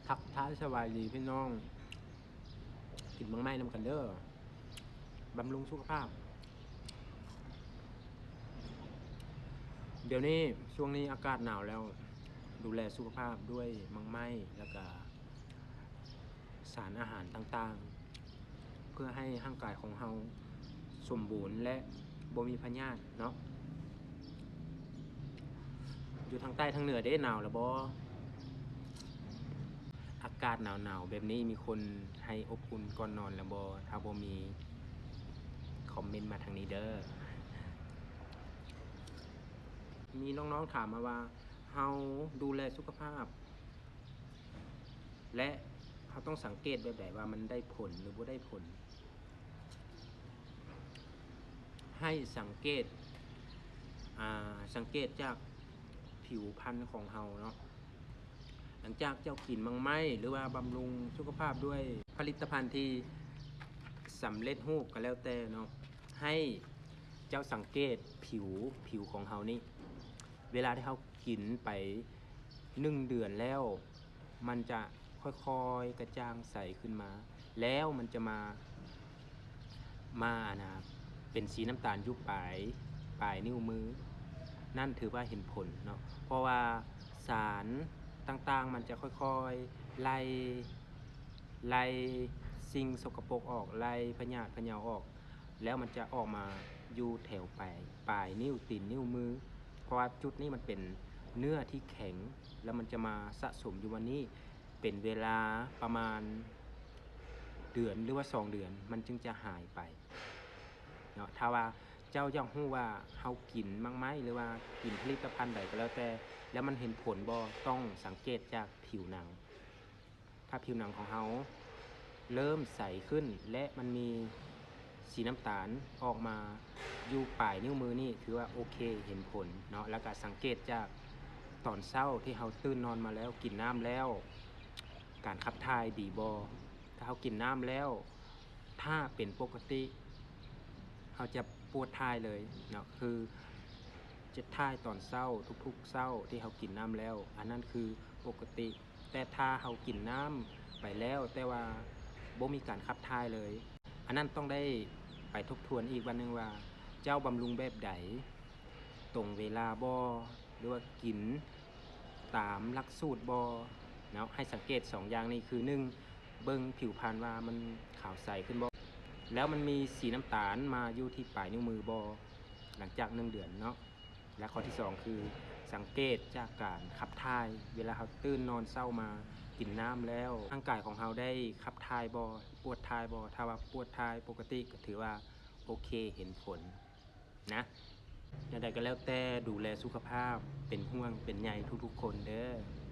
ທັກທາຍສະບາຍດີພີ່ນ້ອງ ກິນໝາກໄມ້ນຳກັນເດີ້ ບຳລຸງສຸຂະພາບ. ດຽວນີ້ ຊ່ວງນີ້ອາກາດໜາວແລ້ວ ດູແລສຸຂະພາບດ້ວຍໝາກໄມ້ ແລ້ວກະ ສານອາຫານຕ່າງໆ ເພື່ອໃຫ້ຮ່າງກາຍຂອງເຮົາສົມບູນ ແລະ ບໍ່ມີພະຍາດເນາະ. ຢູ່ທາງໃຕ້ທາງເໜືອເດ້ ໜາວແລ້ວບໍ່? ອາກາດໜາວໆແບບນີ້ ມີຄົນໃຫ້ອົບອຸ່ນກ່ອນນອນແລ້ວບໍ່? ຖ້າບໍ່ມີ ຄອມເມັນມາທາງນີ້ເດີ້. ມີນ້ອງໆຖາມມາວ່າ ເຮົາດູແລສຸຂະພາບ ແລະ ເຮົາຕ້ອງສັງເກດແບບໃດວ່າມັນໄດ້ຜົນ ຫຼື ບໍ່ໄດ້ຜົນ? ໃຫ້ສັງເກດ ອ່າ ສັງເກດຈາກຜິວພັນຂອງເຮົາເນາະ. ຫຼັງຈາກເຈົ້າກິນໝາກໄມ້ ຫຼືວ່າບຳລຸງສຸຂະພາບດ້ວຍຜະລິດຕະພັນທີ່ສຳເລັດຮູບກໍແລ້ວແຕ່ເນາະ, ໃຫ້ເຈົ້າສັງເກດຜິວ, ຜິວຂອງເຮົານີ້ ເວລາທີ່ເຮົາກິນໄປໜຶ່ງເດືອນແລ້ວ ມັນຈະຄ່ອຍໆກະຈ່າງໃສຂຶ້ນມາ ແລ້ວມັນຈະມາ ມາ ອັນນາ ເປັນສີນ້ຳຕານຢູ່ປາຍ, ປາຍນິ້ວມື, ນັ້ນຖືວ່າເຫັນຜົນເນາະ. ເພາະວ່າສານຕ່າງໆມັນຈະຄ່ອຍໆໄລ່, ໄລ່ສິ່ງສົກກະປົກອອກ, ໄລ່ພະຍາດພະເຍົາອອກ, ແລ້ວມັນຈະອອກມາຢູ່ແຖວປາຍ, ປາຍນິ້ວຕີນນິ້ວມື. ເພາະວ່າຈຸດນີ້ມັນເປັນເນື້ອທີ່ແຂງ, ແລ້ວມັນຈະມາສະສົມຢູ່ບ່ອນນີ້ ເປັນເວລາປະມານເດືອນ ຫຼືວ່າສອງເດືອນ ມັນຈຶ່ງຈະຫາຍໄປເນາະ. ຖ້າວ່າເຈົ້າຢາກຮູ້ວ່າເຮົາກິນໝາກໄມ້ ຫຼືວ່າກິນຜະລິດຕະພັນໃດກໍແລ້ວແຕ່ ແລ້ວມັນເຫັນຜົນບໍ່? ຕ້ອງສັງເກດຈາກຜິວໜັງ. ຖ້າຜິວໜັງຂອງເຮົາເລີ່ມໃສຂຶ້ນ ແລະ ມັນມີສີນ້ຳຕານອອກມາຢູ່ປາຍນິ້ວມືນີ້ ຖືວ່າໂອເຄ ເຫັນຜົນເນາະ. ແລ້ວກໍສັງເກດຈາກຕອນເຊົ້າທີ່ເຮົາຕື່ນນອນມາແລ້ວ ກິນນ້ຳແລ້ວ ການຂັບຖ່າຍດີບໍ່? ຖ້າເຮົາກິນນ້ຳແລ້ວ ຖ້າເປັນປົກກະຕິ ເຮົາຈະປວດຖ່າຍເລີຍເນາະ, ຄືຈະຖ່າຍຕອນເຊົ້າ ທຸກໆເຊົ້າທີ່ເຮົາກິນນ້ຳແລ້ວ, ອັນນັ້ນຄືປົກກະຕິ. ແຕ່ຖ້າເຮົາກິນນ້ຳໄປແລ້ວ ແຕ່ວ່າບໍ່ມີການຂັບຖ່າຍເລີຍ, ອັນນັ້ນຕ້ອງໄດ້ໄປທົບທວນອີກບາດໜຶ່ງວ່າ ເຈົ້າບຳລຸງແບບໃດ? ຕົງເວລາບໍ່ ຫຼືວ່າກິນຕາມຫຼັກສູດບໍ່ເນາະ. ໃຫ້ສັງເກດສອງຢ່າງນີ້ ຄື ໜຶ່ງ ເບິ່ງຜິວພັນວ່າມັນຂາວໃສຂຶ້ນບໍ່ ແລ້ວມັນມີສີນ້ຳຕານມາຢູ່ທີ່ປາຍນິ້ວມືບໍ່ ຫຼັງຈາກໜຶ່ງເດືອນເນາະ. ແລະ ຂໍ້ທີສອງ ຄື ສັງເກດຈາກການຂັບຖ່າຍ ເວລາເຮົາຕື່ນນອນເຊົ້າມາ ກິນນ້ຳແລ້ວ ຮ່າງກາຍຂອງເຮົາໄດ້ຂັບຖ່າຍບໍ່ ປວດຖ່າຍບໍ່? ຖ້າວ່າປວດຖ່າຍປົກກະຕິ ກໍຖືວ່າໂອເຄ ເຫັນຜົນ ນະ. ແນວໃດກໍແລ້ວແຕ່ ດູແລສຸຂະພາບ ເປັນຫ່ວງເປັນໃຍທຸກໆຄົນເດີ້.